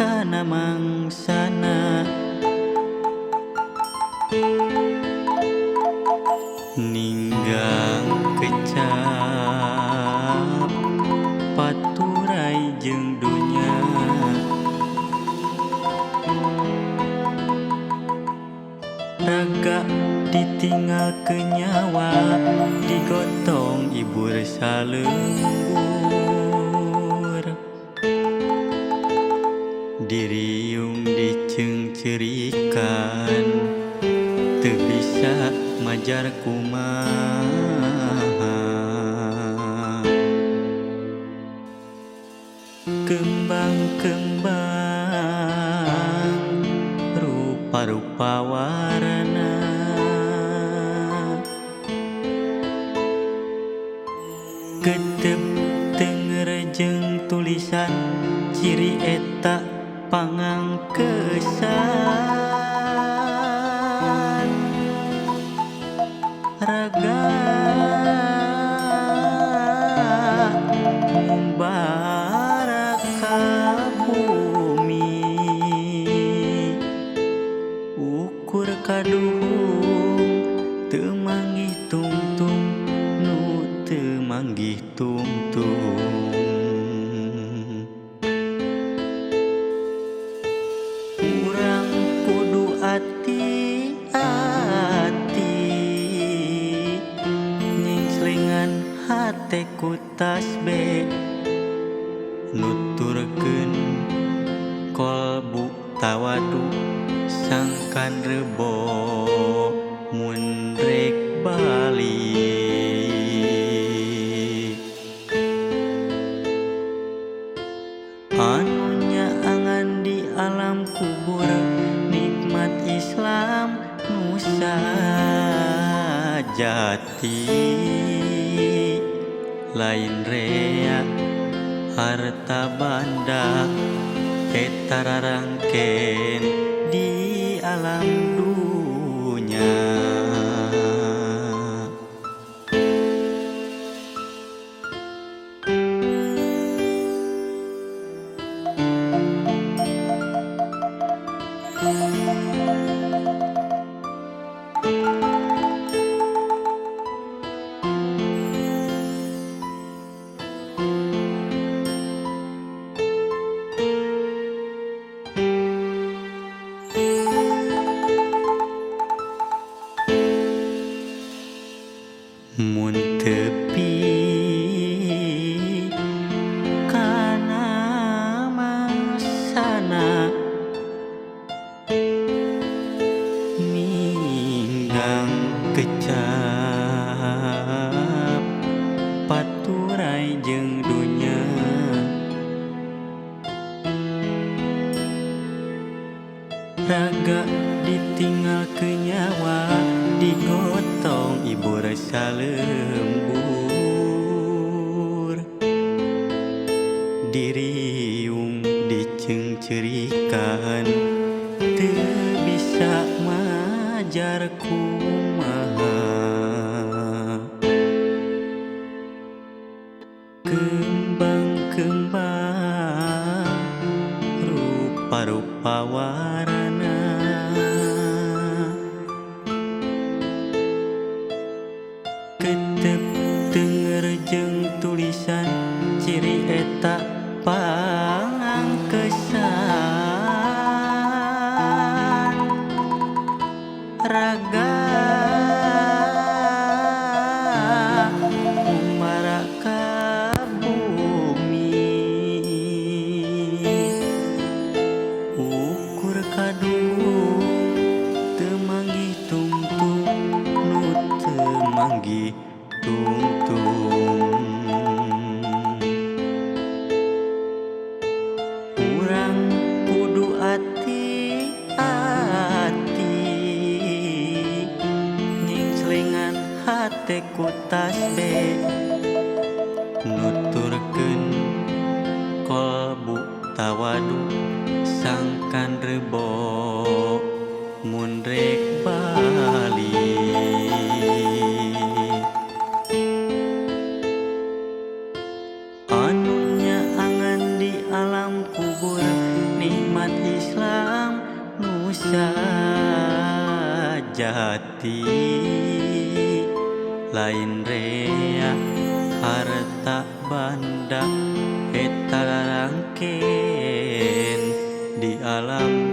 kana mangsana. Ninggang kecap paturai jeung dunya, raga ditinggal ke nyawa digotong ibu salembur. Diriung dicengcerikan teu bisa majar kumaha. Kembang-kembang rupa-rupa warna, ketep tengerjeng tulisan ciri eta pangangkesan. Raga ngumbara ka bumi, ukur kaduhung teu manggih tungtung nu teu manggih tungtung. Urang kudu ati-ati nyingcelingan hate ku tasbih, nuturkeun kolbu tawadu sangkan rebo mun rek balik. Anu nyaangan di alam kubur nikmat Islam nu sajati, lain rea harta banda eta rarangken di alam dunya. Mun tepi kana mangsana ninggang kecap paturai jeung dunya, raga ditinggal ke nyawa digotong ibu salembur. Diriung dicengcerikan teu bisa majar kumaha. Kembang-kembang rupa-rupa warna, ketep tengerjeng tulisan ciri eta pangangkesan. Raga ngumbara ka bumi, ukur kaduhung teu manggih tungtung nu teu manggih tungtung. Urang kudu ati-ati nyingcelingan hate ku tasbih, nuturkeun kolbu tawadu sangkan rebo mun rek balik. Anu nyaangan di alam kubur nikmat sajati lain rea harta banda eta rarangken di alam.